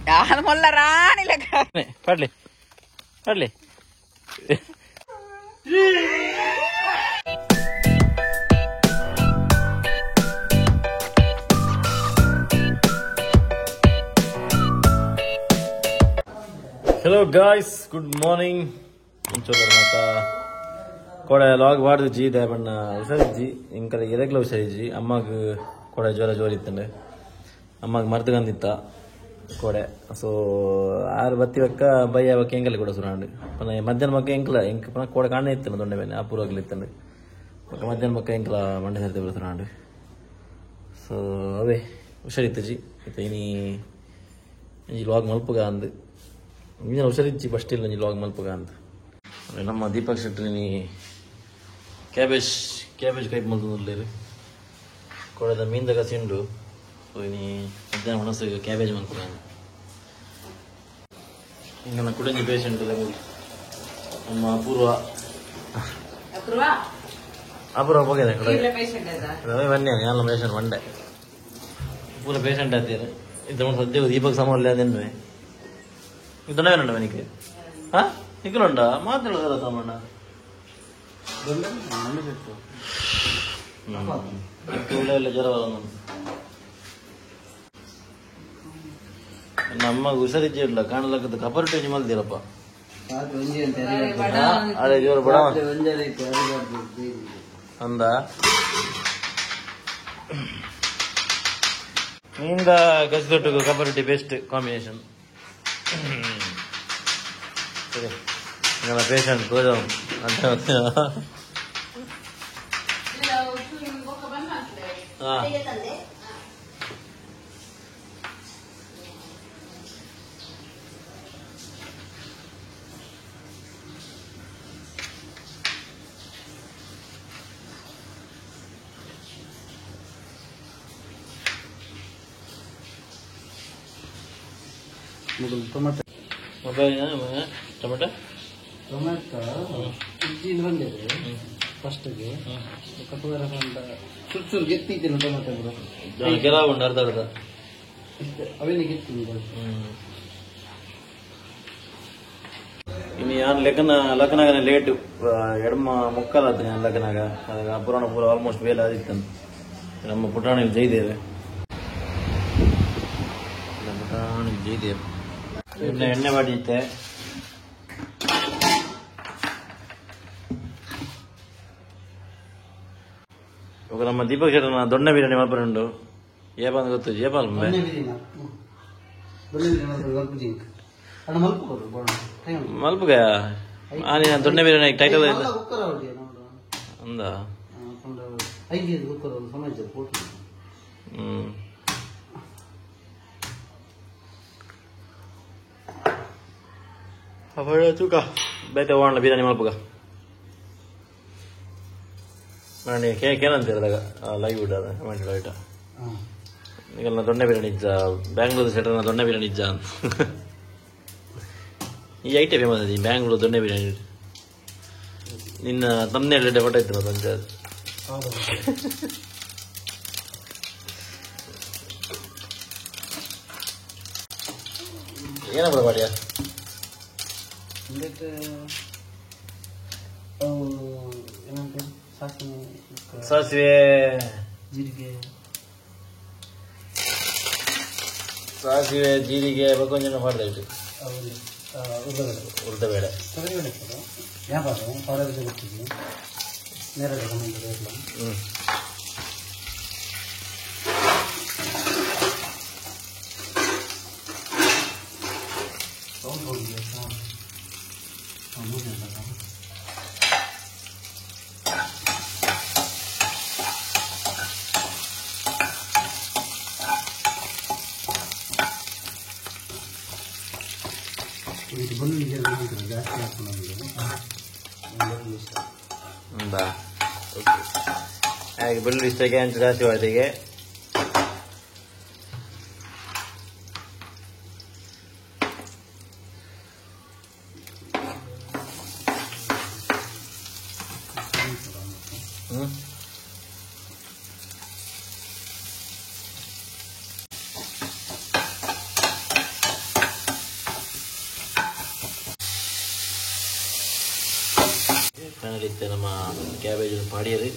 ಯಾನ್ ಮೊಲ್ಲ ರಾಣಿ ಲೆಕ್ಕ ಪಡ್ಲಿ ಪಡ್ಲಿ hello guys, good morning. ಮಾತ ಕೋಡೆ ಲಾಗ್ ವಾಡ್ದಿಜ್ಜಿ ದಾಯಪಣ್ಣ ಹುಷಾರಿಜ್ಜಿ, ಇಂಕಲೆ ಎರೆಗ್ಲ ಹುಷಾರಿಜ್ಜಿ. ಅಮ್ಮಗ್ ಕೋಡೆ ಜ್ವರ ಜೋರ ಇತ್ತಂಡೆ, ಅಮ್ಮಗ್ ಮರ್ದುಗಂದಿತ್ತ ಕೋಡೆ. ಸೊ ಆರು ಬತ್ತಿ ಬಕ್ಕ ಬಯ್ಯ ಬಕ್ಕ ಎಂಕಲೆ ಕೂಡ ಸುರಾಂಡು ಪನ ಮಧ್ಯಾಹ್ನ ಬಕ್ಕ ಎಂಕಲ ಎಂಕ ಪನ ಕೋಡೆ ಕಾಣೆ ಇತ್ತಂಡೆ ದೊಂಡೆ ಬೇನೆ ಅಪೂರ್ವಾಗ್ಲಿ ಇತ್ತಂಡೆ. ಬೊಕ್ಕ ಮಧ್ಯಾಹ್ನ ಬಕ್ಕ ಎಂಕಲ ಮಂಡೆ ಸರ್ತಿ ಬರ ಸುರಾಂಡು. ಸೊ ಅವೇ ಹುಷಾರಿತ್ತಜಿ ಇತ್ತ ಇನಿ ಇಂಜಿ ಲಾಗ್ ಮಲ್ಪುಗ ಅಂದು ಇಂಜಿನ ಹುಷಾರಿಜ್ಜಿ ಫಸ್ಟ್ ಇಲ್ಲ ಇಂಜಿ ಲಾಗ್ ಮಲ್ಪುಗ ಅಂತ. ನಮ್ಮ ದೀಪಕ್ ಶೆಟ್ಟಿ ನೀ ಕ್ಯಾಬೇಜ್ ಕ್ಯಾಬೇಜ್ ಕೈಪ್ ಮಲ್ತೊಂದುಲ್ಲೆರ್ ಕೋಡೆದ ಮೀನ್ದ ಕಸಿ ಉಂಡು. ಸೊ ಇನಿ ಮಧ್ಯಾಹ್ನ ಒಣಸು ಕ್ಯಾಬೇಜ್ ಮಲ್ಪುಗ ಇಂಗನ ಕುಡಂಜಿ ಪೇಷಂಟ್ ನಮ್ಮ ಅಪೂರ್ವ ಅಪೂರ್ವ ಹೋಗಿದೆ ಬನ್ನಿ ಯಾಲ ಪೇಷಂಟ್ ಮಂಡೆ ಪೂರ ಪೇಷಂಟ್ ಆತೀರ ಇದು ಸದ್ಯ ದೀಪಕ್ ಸಮ ಅಲ್ಲೇ ದೊಣ್ಣವೇನುಂಡ ಮನಿಗೆ ಹಾ ನಿಕ್ಕಲುಂಡ ಮಾತಾಡೋದಲ್ಲ ಸಾಮಣ್ಣ ಜ್ವರ ನಮ್ಮ ಹುಷಾರಿಜ್ಜಿ ಇಲ್ಲ ಕಾಣಲಕ್ಕದ ಕಪರ್ ಮಲ್ದಿರಪ್ಪ. ಅದೇ ಜೋರು ಬಡ ಅಂದ ನಿಂದ ಗಜ್ದೊಟ್ಟಿಗೂ ಕಪರೊಟ್ಟಿ ಬೆಸ್ಟ್ ಕಾಂಬಿನೇಷನ್. ಸರಿ ನನ್ನ ಪೇಷಂಟ್ ತೋಜ ಅಂತ tomato mobile tomato tomato ಇಜ್ಜಿನ ಬಂದಿದೆ ಫಸ್ಟ್ಗೆ ಕಪ್ಪುಗರ ಚೂರು ಚೂರು ಗೆತ್ತಿದ್ದೀನಿ ಟೊಮೆಟೊ ಕೂಡ ಕೆಲವು ಉಂಟು ಅರ್ಧ ಅರ್ಧ ಇಷ್ಟೇ ಅವೇನೆ ಗೆತ್ತೀನಿ. ಇನ್ನು ಯಾನ್ ಲೆಕ್ಕನ ಲಕ್ಕನಾಗನೆ ಲೇಟ್ ಎಡಮ ಮುಕ್ಕಾಲ ಆತು ಯಾನ್ ಲಕ್ಕನಾಗ ಅದಾಗ ಅಪುರಾಣ ಪೂರ ಆಲ್ಮೋಸ್ಟ್ ವೇಲ್ ಆದಿತ್ತು. ನಮ್ಮ ಪುಟಾಣಿ ಜೈದೇವೆ ಪುಟಾಣಿ ಜೈದೇವ್ ಎಣ್ಣೆ ಎಣ್ಣೆ ಮಾಡಿದ್ದೆ. ಇವಾಗ ನಮ್ಮ ದೀಪಕ್ ಶೆಟ್ಟನ ದೊಣ್ಣೆ ಬಿರಿಯಾನಿ ಮಲ್ಪರುಂಡು ಏಪಾಂದ್ ಗೊತ್ತು ಏಪಾಲ್ ಮಲ್ಪುಗ ಆನಿ ದೊಣ್ಣೆ ಬಿರಿಯಾನಿ ಟೈಟಲ್ ಅಂದ ತೂಕ ಬೇತೆ ಓಣ ಬಿರಿಯಾನಿ ಮಲ್ಪುಗ ನಾನು ಕೇನಂತೀರದಾಗ ಲೈವ್ ಇಡೋದ ಕಮೆಂಟ್ ಇಡ ಈಗ ದೊಣ್ಣೆ ಬಿರಿಯಾನಿ ಇಜ್ಜ ಬ್ಯಾಂಗ್ಳೂರು ಸೆಟ್ರನ ದೊಣ್ಣೆ ಬಿರಿಯಾನಿ ಇಜ್ಜ ಅಂತ ಈ ಐಟೆ ಫೇಮಸ್ ಅದಿ ಬ್ಯಾಂಗ್ಳೂರು ದೊಣ್ಣೆ ಬಿರಿಯಾನಿ. ನಿನ್ನ ತಮ್ಮನೇ ಎರಡು ಫೋಟೋ ಇತ್ತು ಸಂಜೆ ಏನಪ್ಪ ಪಾಡ್ಯ ಸಾಸಿವೆ ಜೀರಿಗೆ ಸಾಸಿವೆ ಜೀರಿಗೆ ಬಕ್ಕೊಂಜನ ಪಾಡ್ದ ಉರ್ದ ಬೇಳೆ ಇದು ಬೆಳ್ಳುಳ್ಳಿ ಜೀರಿಗೆ ಜಾಸ್ತಿ ಹಾಕೊಂಡು ಹಾಗೆ ಬೆಳ್ಳುಳ್ಳಿ ಇಷ್ಟಕ್ಕೆ ಅಂಚು ಜಾಸ್ತಿ ವಾಟಿಗೆ ಇತ್ತೆ ನಮ್ಮ ಕ್ಯಾಬೇಜ್ ಪಾಡಿಯರು.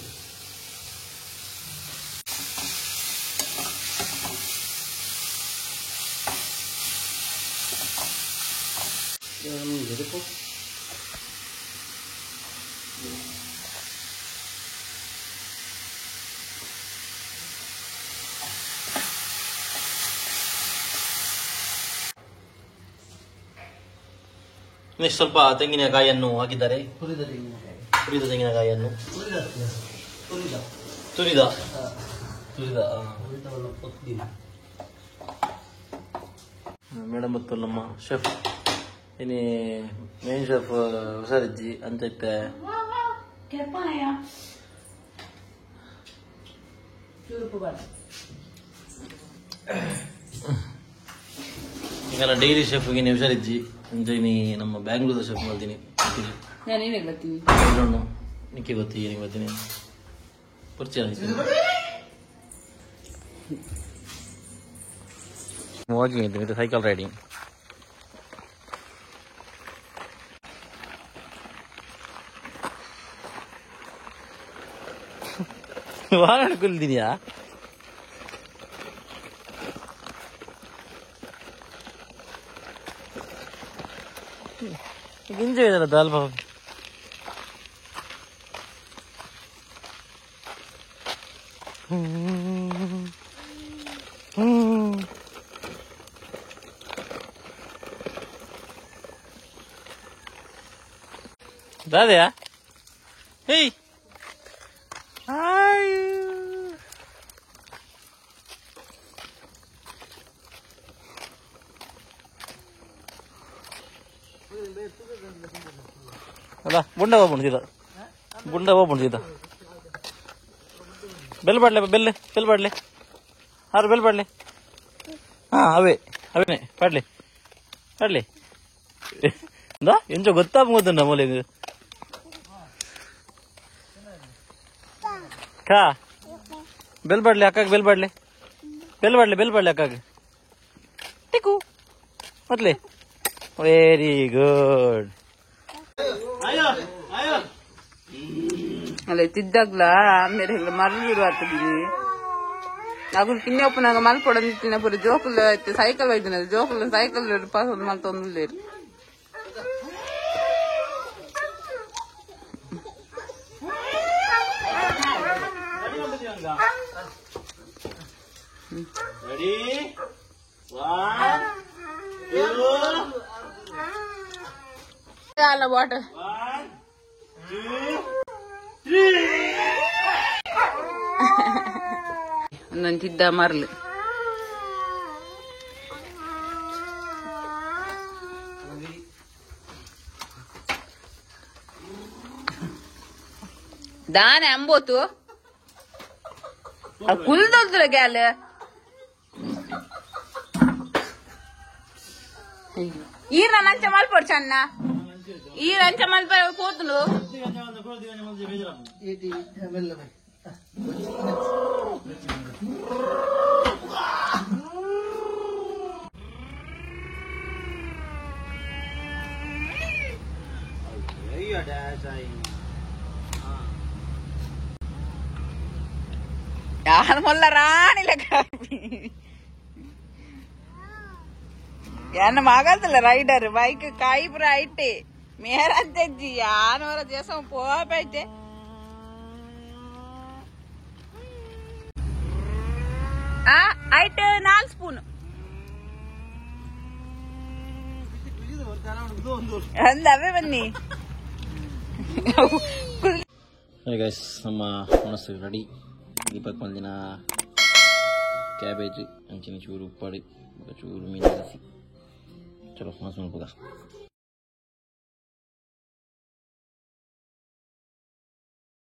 ನೆಕ್ಸ್ಟ್ ಸ್ವಲ್ಪ ತೆಂಗಿನಕಾಯಿಯನ್ನು ಹಾಕಿದ್ದಾರೆ. ಹುರಿದ ತೆಂಗಿನಕಾಯಿ. ಹುರಿದ ತೆಂಗಿನಕಾಯಿಯನ್ನು ತುರಿದ ತುರಿದ ತುರಿದ ಹುರಿದವನ್ನು ಪೊತ್ತಿನ ಮೇಡಮ್ ಮತ್ತು ನಮ್ಮ ಶೆಫ್ ಇನಿ ಮೇನ್ ಶೆಫ್ ಹುಷಾರಿಜ್ಜಿ ಅಂಚೈತೆ. ಈಗ ಡೈಲಿ ಶೆಫ್ ಇನಿ ಹುಷಾರಿಜ್ಜಿ ಅಂಚ ಇನಿ ನಮ್ಮ ಬ್ಯಾಂಗ್ಳೂರ್ ಶೆಫ್ ಮಾಡ್ತೀನಿ. ನಾನು ನಿಕ್ಕಿ ಗೊತ್ತಿ ಏನಿಗೆ ಬರ್ತೀನಿ ಪರಿಚಯ. ವಾಕಿಂಗ್ ಇತ್ತು ಸೈಕಲ್ ರೈಡಿಂಗ್. ವಾಹನ ಕುಲ್ದಿದ್ಯಾ? ಗಿಂಜೆ ಇದಲ್ಲ ದಾಲ್ ಬಾಬು. ದಾದೆಯಾ? ಹೇಯ್ ಹಾಯ್. ಅಲ್ಲ ಬುಂಡ ಹೋಗ್ಬಂಡು ಸೀದಾ, ಬುಂಡ ಹೋಗ್ಬಂಡು ಸೀದಾ. ಬೆಲ್ ಬಾಡ್ಲೆ, ಬೆಲ್ ಬೆಲ್ ಬಾಡ್ಲೆ, ಆರು ಬೆಲ್ ಬಾಡ್ಲೆ. ಹಾ ಅವೇ ಅವೇನೆ ಪಾಡ್ಲೆ ಪಾಡ್ಲೆ. ಎಂಚ ಗೊತ್ತಾಪ ಗೊತ್ತುಂಡ ಮೂಲೆಗೆ ಕಾ ಬೆಲ್ ಬಾಡ್ಲೆ ಅಕ್ಕಾಗ, ಬೆಲ್ ಬಾಡ್ಲೆ, ಬೆಲ್ ಬಾಡ್ಲೆ, ಬೆಲ್ ಬಾಡ್ಲೆ ಅಕ್ಕಾಗ. ಟಿಕ್ಕು ಮೊದ್ಲೆ. Very good. ಅಲ್ಲ ತಿದ್ದಾಗ್ಲ ಆಮೇಲೆ ಮರಳು ಆಗ್ತದಿನಿ ಅಗುಲ್ ಕಿನ್ನೆ ಒಪ್ಪನಾಗ ಮಲ್ಪೊಡ ನಿಂತಿನ ಪೂರ ಜೋಕುಲ ಸೈಕಲ್ ಒಯ್ದಿನ ಜೋಕುಲ ಸೈಕಲ್ ಪಾಸ್ ಮಲ್ತೊಂದುಲ್ಲೇರು. ರೆಡಿ 1 2 ಅಲ್ಲ ವಾಟರ್ 1 2 3. ಒಂದೊಂದು ತಿದ್ದ ಮರಳು. ದಾನೆ ಅಂಬೋತು ಕುಲ್ದೊಲ್ದ್ರ ಗ್ಯಾಲ. ಈರ ನಂಚ ಮಲ್ಪೊಡು ಚನ್ನ, ಈರ ಅಂಚ ಮಲ್ಪ ಕೂತಲು. ಯಾರು ಮೊಲ್ಲ ರಾಣಿಲ್ಲ ಕಾಪಿ ಯಾನ ಮಗಲ್ತಲ್ಲ ರೈಡರ್ ಬೈಕ್ ಕಾಯಿ ಪೂರ ಐಟೆ ಮೇರಂತೆಜ್ಜಿ ಯಾನವರ ದೇಶ ಪೋಪೈತೆ. ಐಟ್ 4 ಸ್ಪೂನ್ ಅಂದ ಅವೇ ಬನ್ನಿ. ನಮ್ಮ ಮನಸ್ಸು ರೆಡಿ. ದೀಪಕ್ ಬಂದಿನ ಕ್ಯಾಬೇಜ್ ಅಂಚಿನ ಚೂರು ಉಪ್ಪಾಡಿ ಚೂರು ಮೀನು. ಚಲೋ ಮನಸ್ಸು ಮಲ್ಪುಗ.